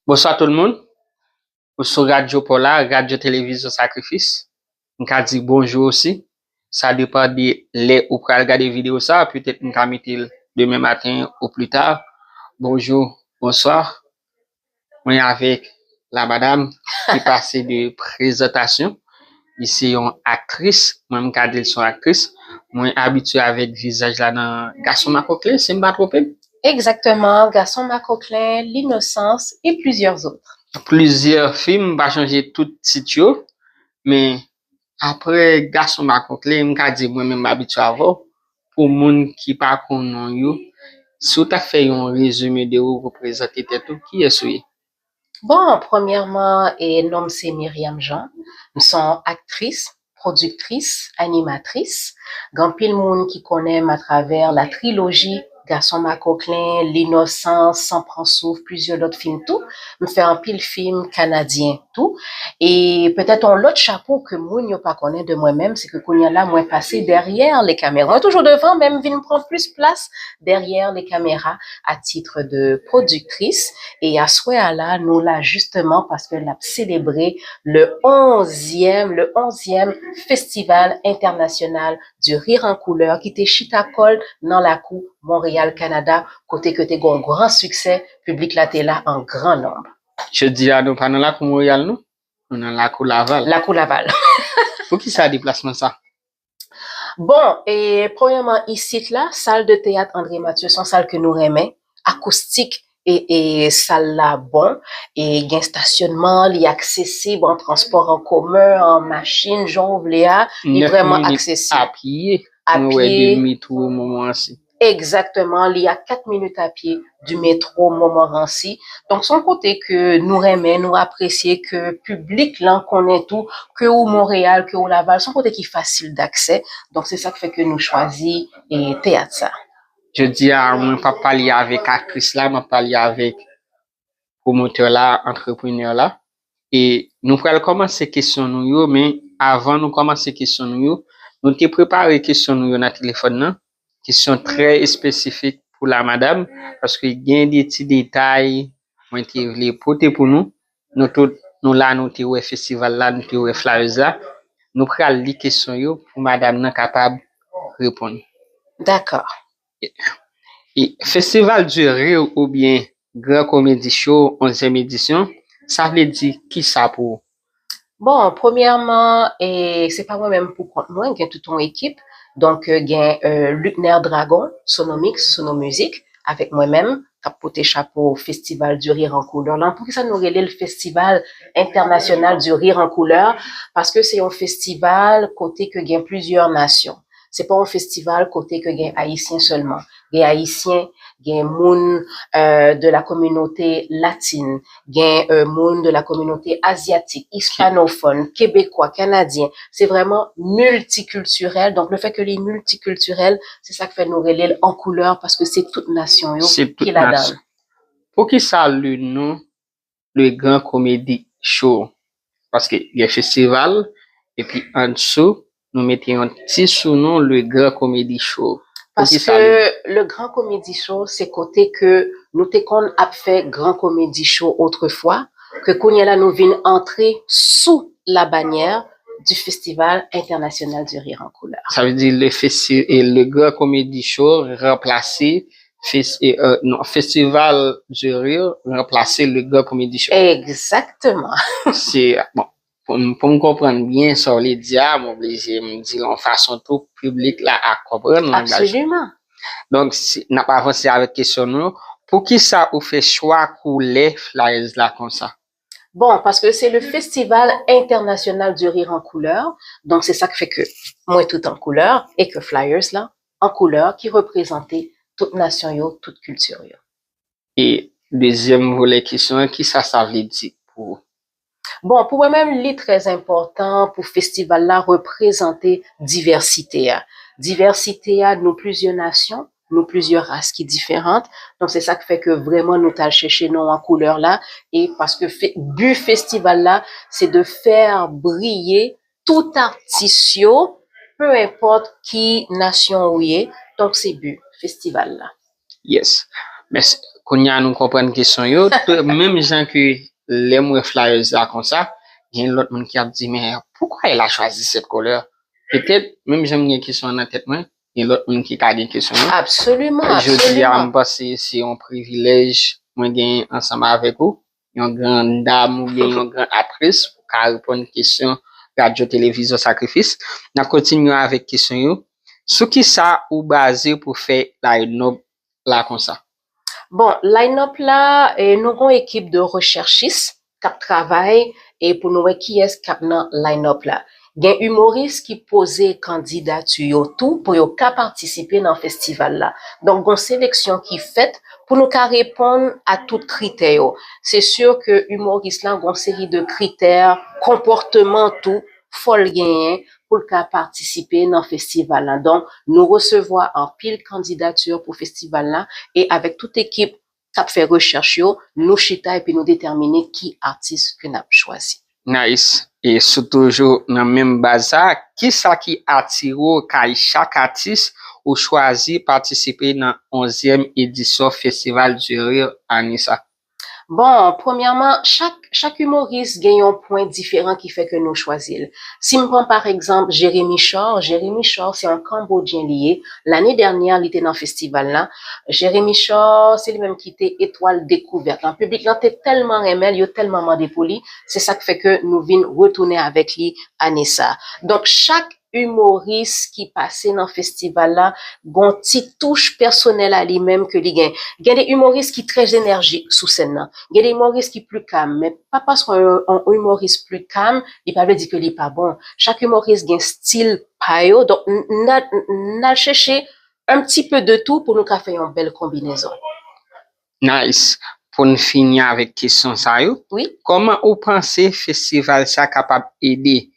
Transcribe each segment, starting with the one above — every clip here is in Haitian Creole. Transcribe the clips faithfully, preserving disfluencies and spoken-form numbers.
Bonswa tout moun. Ou sou Radyo Paw la, Radyo Televizyon Sakrifis. M ka di bonjou osi. Sa depann de lè ou pral gade videyo sa, petèt m ka mete l demen maten ou pli ta. Bonjou, bonswa. Mwen avèk la madam ki pase de prezantasyon. Li se yon aktris. Mwen, m ka di l se yon aktris. Mwen abitye avèk vizaj la nan Gason Makoklen, si m pa twonpe m. Exactement, Gason Makoklen, L'innocence et plusieurs autres. Plizyè fim, m pa chanje tout tit yo, men apre Gason Makoklen, m ka di mwen menm m abitye avè w. Pou moun ki pa konn non yo, si w ta fè yon rezime de ou, ou prezante tèt ou, kiyès ou ye? Bon, premyèman, e, non m se Myriam Jean. M se yon aktris, pwodiktris, animatris. Gen anpil moun ki konnen m atravè la triloji Gason Makoklen, L'innocence, San pran souf, plizyè lòt fim tou. M fè anpil fim kanadyen tou. E petèt yon lòt chapo ke moun yo pa konnen de mwen menm, se ke kounye a la, mwen pase dèyè le kamera. Mwen toujou devan, men m vin pran plis plas dèyè le kamera a titre de pwodiktris. E aswè a la, nou la jisteman paske n ap selebre le onzième, le onzième Festival International du Rire en Couleur ki te chita kò l nan lakou Montréal, Canada, kote ke te gen yon gran siksè, piblik la te la an gran nonb. Jodi a, nou pa nan lakou Montréal, non? Nou nan lakou Laval. Lakou Laval. Poukisa deplasman sa? Bon, e premyèman, isit la, sal de teyat André Mathieu, se yon sal ke nou renmen, akoustik e, e sal la bon, e gen stasyonman, li aksesib an transpò an komen, an machin, jan w vle a, li vrèman aksesib. A pye, mwen wè de metwo Montmorency. Egzakteman, li a kat minit a pye du métro Montmorency. Donk, se yon kote ke nou renmen, nou apresye ke piblik lan konnen tou, ke ou Monreyal, ke ou Laval, se yon kote ki fasil daksè. Donk, se sa k fè ke nou chwazi e teyat sa. Jodi a, mwen p ap pale avèk aktris la, m ap pale avèk pwomotè la, antreprenè la. E nou pral kòmanse kesyon nou yo, men avan nou kòmanse kesyon nou yo, nou te prepare kesyon nou yo nan telefòn nan. Kesyon trè espesifik pou la madam, paske gen de ti detay mwen te vle pote pou nou. Nou tout, nou la, nou te wè festival la, nou te wè flyers la. Nou pral li kesyon yo pou madam nan kapab reponn. Dakò. E Festival du Rire oubyen Gran Komedi Show onzyèm edisyon, sa vle di kisa pou ou? Bon, premyèman, e, se pa mwen menm pou kont mwen, gen tout yon ekip. Donk, e, gen e, Lutner Dragon, Sonomix, Sonomizik, avèk mwen menm, k ap pote chapo Festival du Rire en Couleur lan. Poukisa nou rele l Festival International du Rire en Couleur? Paske se yon festival kote ke gen plizyè nasyon. Se pa yon festival kote ke gen Ayisyen sèlman. Gen Ayisyen, gen moun e, de la communauté latine, gen e, moun de la communauté asiatique, hispanofòn, kebekwa, kanadyen. Se vrèman miltikiltirèl. Donk, le fè ke li miltikiltirèl, se sa k fè nou rele l an koulè, paske se tout nasyon yo ki ladan l. Poukisa le non Le Grand Comedy Show? Paske gen festival, epi andsou, nou mete yon ti sounon Le Grand Comedy Show. Poukisa le Paske Le Grand Comedy Show, se kote ke nou te konn ap fè Grand Comedy Show otrefwa, ke kounye a la nou vin antre sou la bannière du Festival International du Rire en Couleur. Sa vle di le festi, e Le Grand Comedy Show ranplase fes, e, e, non, Festival du Rire ranplase Le Grand Comedy Show. Egzakteman. Se, bon, pou m, pou m konprann byen sa w vle di a, m oblije m di l yon fason tou piblik la a konprann langaj. Absoliman. Donk, si, n ap avanse avèk kesyon nou. Poukisa ou fè chwa koulè flyers la konsa? Bon, paske se le Festival International du Rire en Couleur, donk se sa k fè ke mwen tout an koulè e ke flyers la an koulè ki reprezante tout nasyon yo, tout kilti yo. E dezyèm volè kesyon an, kisa sa vle di pou ou? Bon, pou mwen menm, li trè enpòtan pou festival la reprezante divèsite a. Divèsite a, nou plizyè nasyon, nou plizyè ras ki diferan. Donk, se sa k fè ke vrèman nou t al chèche non an koulè la. E paske fe, bi festival la, se de fè briye tout atis yo, peu importe ki nasyon ou ye. Donk, se bi festival la. Yes. Mèsi. Kounye a nou konprann kesyon yo. Menm jan ke lè m wè flyers la konsa, gen lòt moun ki ap di, men poukwa el a chwazi cette couleur? Petèt, menm jan m gen kesyon an nan tèt mwen, gen lòt moun ki ka gen kesyon yo. Absoliman, Jodi a, absoliman. M panse se yon privilèj mwen genyen ansanm avèk ou, yon gran dam oubyen yon gran aktris pou ka reponn kesyon Radyo Televizyon Sakrifis. N ap kontinye avèk kesyon yo. Sou ki sa ou baze pou fè line-up la konsa? Bon, line-up la, eh, nou gon ekip de rechèchis k ap travay e pou nou wè kiyès k ap nan line-up la. Gen imoris ki poze kandidati yo tou pou yo ka patisipe nan festival la. Donk, gon seleksyon ki fèt pou nou ka reponn a tout kritè yo. Se si ke imoris la gon seri de kritè konpòtman tou fò l genyen pou l ka patisipe nan festival la. Donk, nou resevwa anpil kandidati pou festival la e avèk tout ekip k ap fè rechèch yo, nou chita epi nou detèmine ki atis ke n ap chwazi. Nice. E sou toujou nan menm baz sa, kisa ki atire w kay chak atis ou chwazi patisipe nan onzyèm edisyon Festival du Rire ane sa? Bon, premyèman, chak, chak imoris gen yon pwen diferan ki fè ke nou chwazi l. Si m pran pa egzanp Jérémy Chor, Jérémy Chor se yon Kanbodyen li ye. Lane dènyè, li te nan festival la. Jérémy Chor, se li menm ki te etwal dekouvèt lan. Piblik lan te tèlman renmen l, yo tèlman mande pou li. Se sa k fè ke nou vin retounen avèk li ane sa. Donk, chak imoris ki pase nan festival la gon ti touch pèsonèl a li menm ke li gen. Gen de imoris ki trè enèjik sou sèn nan. Gen de imoris ki pli kalm, men pa paske yon, yon imoris pli kalm, li pa vle di ke li pa bon. Chak imoris gen stil pa yo, donk n, n, n al chèche un petit peu de tout pou nou ka fè yon bèl konbinezon. Nice. Pou n fini avèk kesyon sa yo, Wi. Kòman ou panse festival sa kapab ede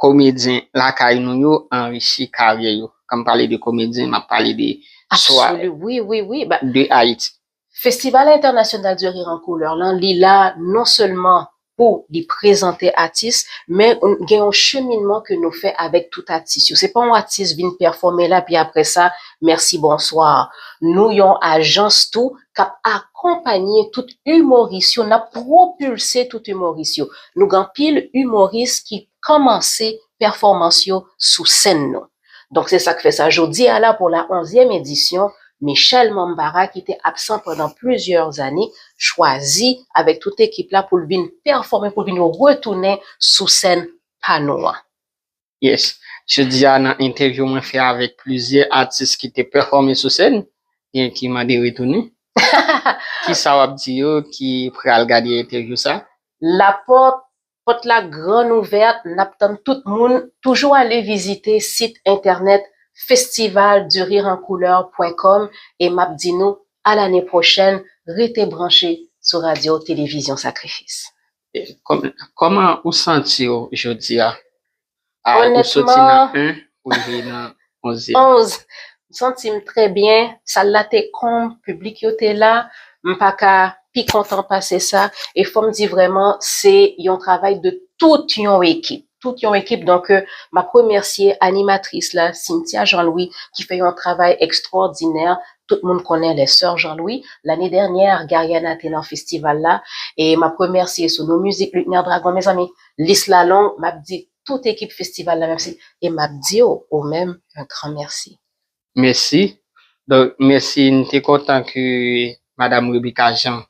komedyen lakay nou yo anrichi karyè yo? Kan m pale de komedyen, m ap pale de swa Absolu, wi, wi, wi. Ba, de Ayiti. Festival International du Rire en Couleur lan, li la non sèlman pou li prezante atis, men gen yon cheminman ke nou fè avèk tout atis yo. Se pa yon atis vin pèfòme la, pi apre sa, mèsi, bonswa. Nou yon ajans tou k ap akonpanye tout imoris yo, n ap pwopilse tout imoris yo. Nou gen anpil imoris ki kòmanse pèfòmans yo sou sèn nou. Donk, se sa k fè sa, jodi a la, pou la onzyèm edisyon, Michel Mambara, ki te absan pandan plizyè ane, chwazi avèk tout ekip la pou l vin pèfòme, pou l vin retounen sou sèn pa nou an. Yes. Jodi a, nan entèvyou mwen fè avèk plizyè atis ki te pèfòme sou sèn, gen ki mande retounen. Kisa w ap di yo ki pral gade entèvyou sa? Lapòt, pòt la gran ouvèt, n ap tann tout moun. Toujou ale vizite sit entènèt festival du rire en couleur point com e m ap di nou a lane pwochèn, rete branche sou Radyo Televizyon Sakrifis. E kòm-, kòman ou santi w jodi a? A, ou soti nan Onètman, en, ou rive nan onzyèm. onz. M santi m trè byen. Sal la te konb, piblik yo te la. M pa ka pi kontan pase sa. E fò m di vrèman, se yon travay de tout yon ekip. Tout yon ekip. Donk, euh, m ap remèsye animatris la, Cynthia Jean-Louis, ki fè yon travay ekstwòdinè. Tout moun konnen les sœurs Jean-Louis. Lane dènyè, Gariana te nan festival la. E m ap remèsye Sono Music, Luckner Dragon. Mezanmi, lis la long. M ap di tout ekip festival la, mèsi. E m ap di w, ou menm, un grand merci. Mèsi. Donk, mèsi, m te kontan ke Madam Rebecca Jean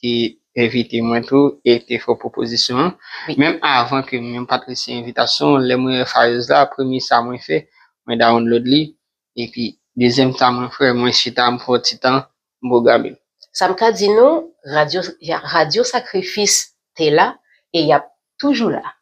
te envite mwen tou e te fè pwopozisyon an. Wi. Menm avan ke mwen pa t resevwa envitasyon, lè mwen wè flyers la, premye sa mwen fè, mwen download li. Epi, dezyèm sa mwen fè, mwen chita, m pran ti tan, m pwograme l. Sa m ka di nou, Radyo, Radyo Sakrifis te la e y ap toujou la.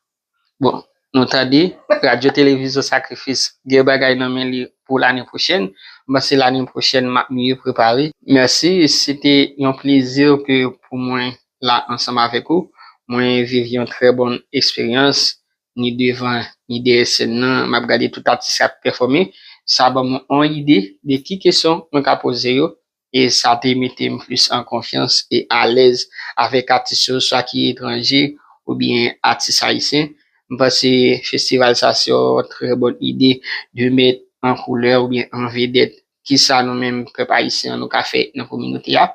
Bon, nou tande, Radyo Televizyon Sakrifis gen bagay nan men li pou lane pwochèn. M panse lane pwochèn, m ap miye prepare. Mèsi, se te yon plezi ke pou mwen la ansanm avèk ou. Mwen viv yon trè bon eksperyans, ni devan, ni dèyè sèn nan. M ap gade tout atis k ap pèfòme. Sa ban mwen yon ide de ki kesyon mwen ka poze yo. E sa te mete m plis an konfyans e alèz avèk atis yo, swa ki etranje oubyen atis ayisyen. M panse festival sa se yon trè bòn ide de mèt an koulè oubyen an vedèt kisa nou menm pèp ayisyen an nou ka fè nan kominote a.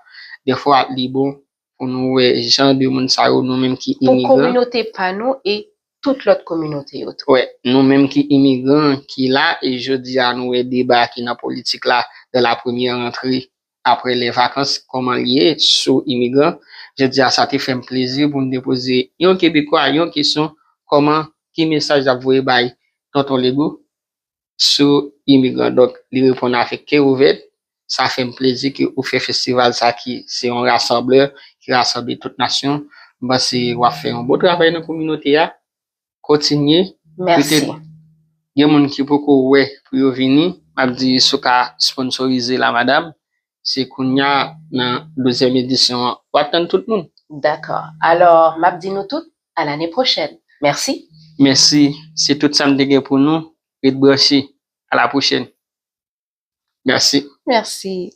Dèfwa li bon pou nou wè jan de moun sa yo, nou menm ki Pou imigran. Kominote pa nou e tout lòt kominote yo tou. Wè, nou menm ki imigran ki la, e jodi a nou wè deba ki nan politik la, de la premyè rantre apre lè vakans, kòman l ye sou imigran. Jodi a sa te fè m plezi pou m te poze yon Kebekwa yon kesyon, kòman, ki mesaj l ap voye bay Tonton Lego sou imigran. Donk, li reponn avèk kè ouvè. Sa fè m plezi ke ou fè festival sa ki se yon rasanblè, ki rasanble tout nasyon. M panse w ap fè yon bon travay nan kominote a. Kontinye. Mèsi. Gen moun ki poko wè pou yo vini. M ap di si w ka sponsorize la, madam. Se kounya nan douzyèm edisyon an. W ap tann tout moun. Dakò. Alò, m ap di nou tout, à l'année prochaine. Mèsi. Mèsi. Se tout sa m te gen pou nou. Ret branche. À la prochaine. Mèsi. Mèsi.